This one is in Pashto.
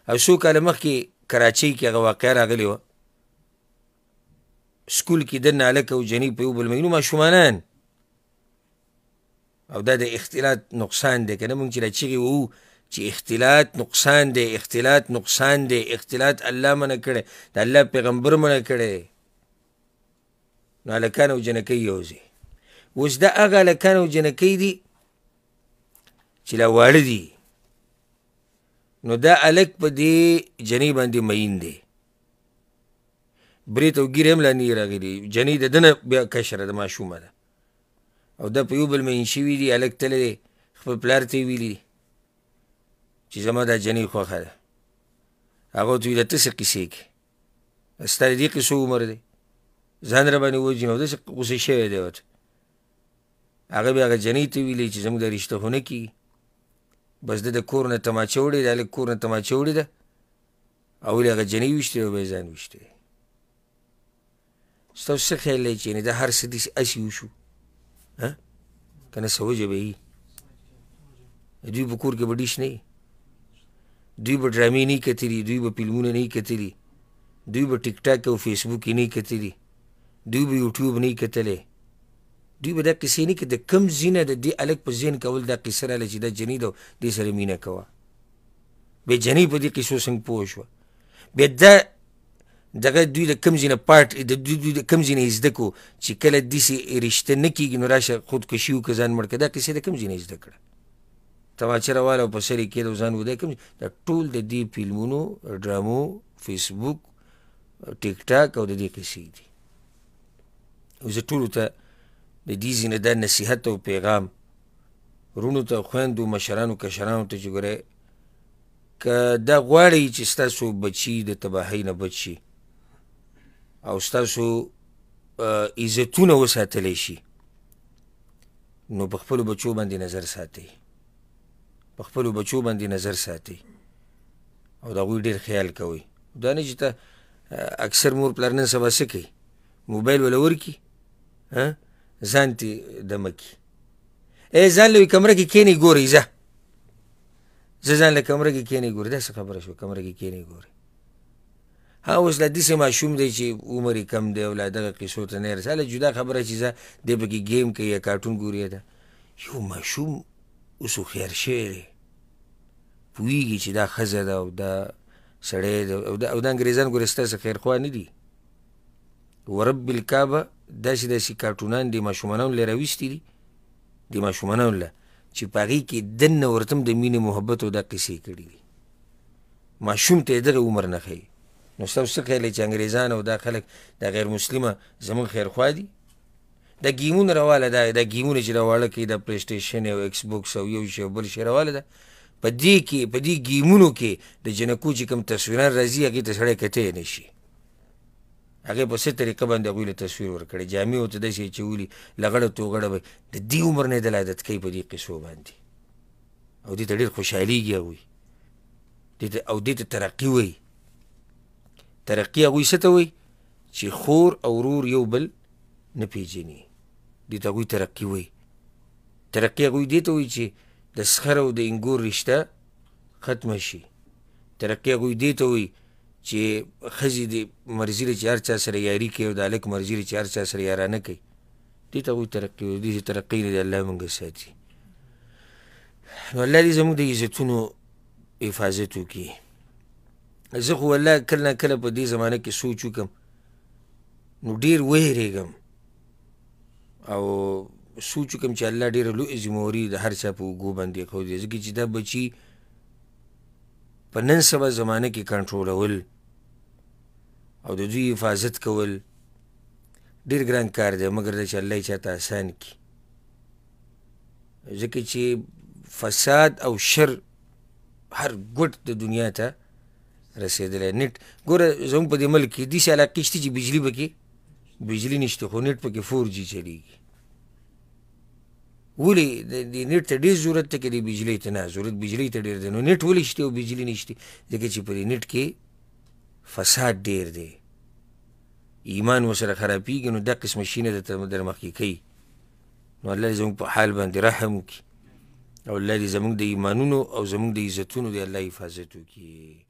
او څو کاله مخکې کراچۍ کې هغه واقعه راغلې وه، سکول کې دننه هلک او جنۍ په یو بل مینو ماشومانان، او دا د اختلاط نقصان دی که نه. موږ چې دا چیغې وهو چې اختلاط نقصان دی، اختلاط نقصان دی، اختلاط الله منع کړی، د الله پیغمبر منع کړی، نو هلکان او جنکۍ یو ځای. اوس دا هغه هلکان او جنکۍ دي چې لا واړه دي، نو دا هلک په دې جنۍ باندې مین دی، برېت او ږیرې هم لا نه راغلي، جنۍ د ده نه بیا کشره ده، ماشومه ده، او دا په یو بل مین شوي دي. هلک تللی دی خپل پلار ته یې ویلي دي چې زما دا جنۍ خوښه ده. هغه ورته ویلي ته څه قیصې کوې، ستا د دې قیصو عمر دی، ځان را باندې وژني، او داسې غوسه شوی دی ورته. هغه بیا هغه جنۍ ته ویلي چې زموږ دا رشته خو نه کېږي، بس ده د کور نه تماچه وړې ده، هلک کور نه تماچه وړې ده، او ولې هغه جنۍ ویشتې او بیا یې ځان ویشتی. ستاسو څه خیال دی چې یعنې دا هر څه داسې هسې وشو که نه څه وجه به یي؟ دوی په کور کې به ډیش نه وي، دوی به ډرامې نه کتلي، دوی به فلمونه نه کتلي، دوی به ټیک ټاک او فیسبوک نه کتلي، دوی به یوټیوب نه کتلی، دوی به دا قصې نه کتلې. د کوم ځای نه د دې هلک په ذهن کې اول دا قصه راغله چې دا جنۍ ده دې سره مینه کوه، بیا جنۍ په دې قصو څنګه پوه شوه، بیا دا دغه دوی د کوم ځای نه پارټ د دوی د کوم ځای نه یې زده کړو چې کله داسې رشته نه کېږي نو راشه خودکشي وکړه ځان مړ کړه. دا قصې د کوم ځای نه یې زده کړه؟ تماچه راواله او په سر یې کېده او ځان وده کوم. دا ټول د دې فلمونو، ډرامو، فیسبوک، ټیک ټاک او د دې قصې دي. او زه ټولو ته د دې ځای نه دا نصیحت او پیغام وروڼو ته، خویندو، مشرانو، کشرانو ته چې ګورئ که دا غواړئ چې ستاسو بچي د تباهۍ نه بچ شي او ستاسو عزتونه وساتلی شي، نو په خپلو بچو باندې نظر ساتئ، په خپلو بچو باندې نظر ساتئ او د هغوی ډېر خیال کوئ. دا نه چې ته اکثر مور پلار نن سبا څه کوي، موبایل وله ورکړي، ځان ترې دمه کړي، ای ځان له کمره کې کښېنئ ګورئ، ځه زه ځان له کمره کې کښېنئ ګورئ. دا څه خبره شوه کمره کې کښېنئ ګورئ؟ ها اوس لا داسې ماشوم دی چې عمر یې کم دی او لا دغه قصو ته نه رسي، هله جدا خبره چې ځه دی پکې ګیم کوي یا کارټون ګوري. دا یو ماشوم اوس هوښیار شوی دی، پوهېږي چې دا ښځه ده او دا سړی دی او دا انګریزان ګورې ستاسو خیرخوا نه دي. ورب الکعبه داسې داسې کارټونان د ماشومانانو له راویستي دي، د ماشومانانو له چې په هغې کې دننه ورته هم د مینې محبت او دا قصې کړي دي. ماشوم ته یې دغه عمر نه ښیي. نو ستاسو څه خیال دی چې انګریزان او دا خلک دا غیر مسلمه زموږ خیرخوا دي؟ دا ګیمونه راواله، دا ګیمونه چې راواړه کوي، دا پلی سټیشن او ایکس بوکس او یو شی او بل شی راواله ده، په دې کې په دې ګیمونو کې د جنکو چې کوم تصویران راځي هغې ته سړی کتی نه شي. هغې په څه طریقه باندې هغوی له تصویر ورکړی، جامې ورته داسې اچولي، لغړه توغړه به د دې عمر نه یې د عادت کوي په دې قصو باندې، او دې ته ډېر خوشحالېږي هغوی دې ته، او دې ته ترقي وایي. ترقي هغوی څه ته وایي؟ چې خور او ورور یو بل نه پېژني، دې ته هغوی ترقي وایي. ترقي هغوی دې ته وایي چې د سخر او د انګور رشته ختمه شي. ترقي هغوی دې ته وایي چې ښځې دې مرضي ده چې هر چا سره یاري کوي او د هلک مرضي ده چې هر چا سره یارانه کوي، دې ته هغوی ترقي وایي. دې ترقۍ نه دې الله موږ ساتي. نو الله دې زموږ د عزتونو حفاظت وکړي. زه خو والله کله نا کله په دې زمانه کې سوچ وکړم نو ډېر ویرېږم او سوچ وکړم چې الله ډېره لویه ذمهواري د هر چا په اوږو باندې ایښودې، ځکه چې دا بچي په نن سبا زمانه کې کنټرولول او د دوی حفاظت کول ډېر ګران کار دی، مګر دا چې الله یې چاته اسان کړي، ځکه چې فساد او شر هر ګوټ د دنیا ته رسېدلی. نټ ګوره زموږ په دې ملک کې داسې علاقې شته چې بجلي پکې بجلي نشته، خو نټ پکې 4G چلېږي. ولې د نټ ته ډېر ضرورت دی که د بجلۍ ته؟ نه، ضرورت بجلۍ ته ډېر دی. نو نټ ولې شته او بجلي نشته؟ ځکه چې په دې نټ کې فساد ډېر دی، ایمان ورسره خرابېږي، نو دا قسمه شي نه درته در مخکې کوي. نو الله دې زموږ په حال باندې رحم وکړي او الله دې زموږ د ایمانونو او زموږ د عزتونو دې الله حفاظت وکړي.